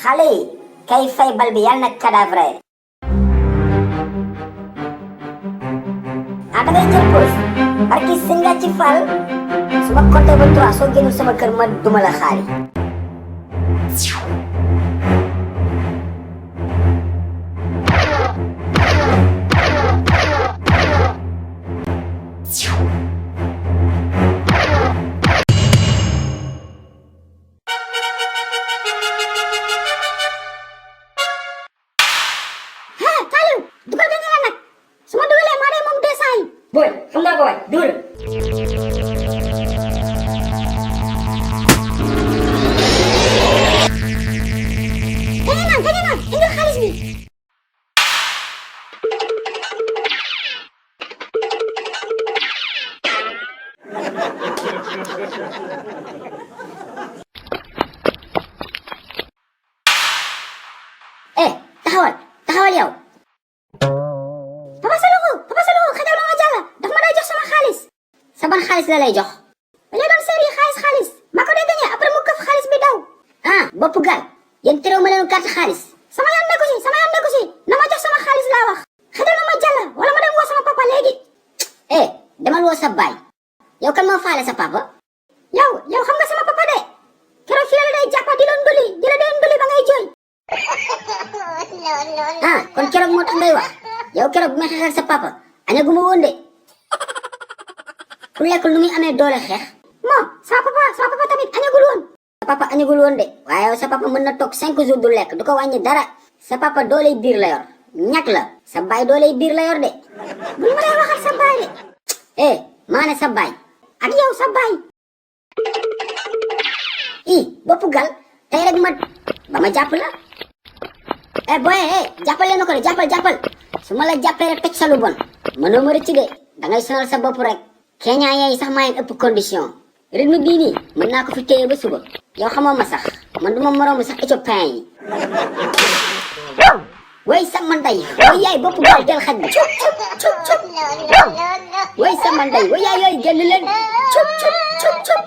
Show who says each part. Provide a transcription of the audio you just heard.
Speaker 1: xale yi kay fay bal bi yàlla na cadavre da ngay jël pause barki sëñ nga ci fal su ma compté ba 3 soo génnul sama kër ma duma la xaali boy, xam nga boy, dugal. Gañe naa, indi xaalis bi. taxawal yow. Papa Salongo, xajal ma jàll. Daf ma day jox sama xaalis. Sa ban xaalis la lay jox? Dañoo doon seeri xaalis. Ma ko dee gañe après mu këf xaalis bi daw. Ah, bopp gal. Yéen terew ma leen carte xaalis. Sama yoon nekku si. Na ma jox sama xaalis laa wax. Xajal ma jàll wala ma dem woo sama papa léegi. Demal woo sa baay. Yow kan moo faale sa papa? Yow xam nga sama papa de. Keroog fii la day jàppa di la nduli ba ngay jooy. Ah, kon keroog moo tax ngay wax. Yow keroog bi ma xeex ak sa papa aña gu ma woon de ku lekkul nu muy amee doole xeex moo sama papa tamit añagul woon sa papa añagul woon de waaye yow sa papa mën na toog 5 jours du lekk du ko wàññi dara sa papa dooley biir la yor ñàkk la sa baay dooley biir la yor de bul ma lay waxal sa baay de maa ne sa baay ak yow sa baay bopp gal tey rek ba ma jàpp la boy jàppale na ko de jàppal su ma la jàppee rek toj sa lu bon mënoo ma rëcc de dangay sonal sa bopp rek keñaa yeey sax maa leen ëpp condition rythme bii nii mën naa ko fi téye ba suba yow xamoo ma sax man duma moroomu sax éthiopien yi way sama ndey way yaay bopp gal del xaj bi cup way sama ndey way yaay yooyu génn leen cup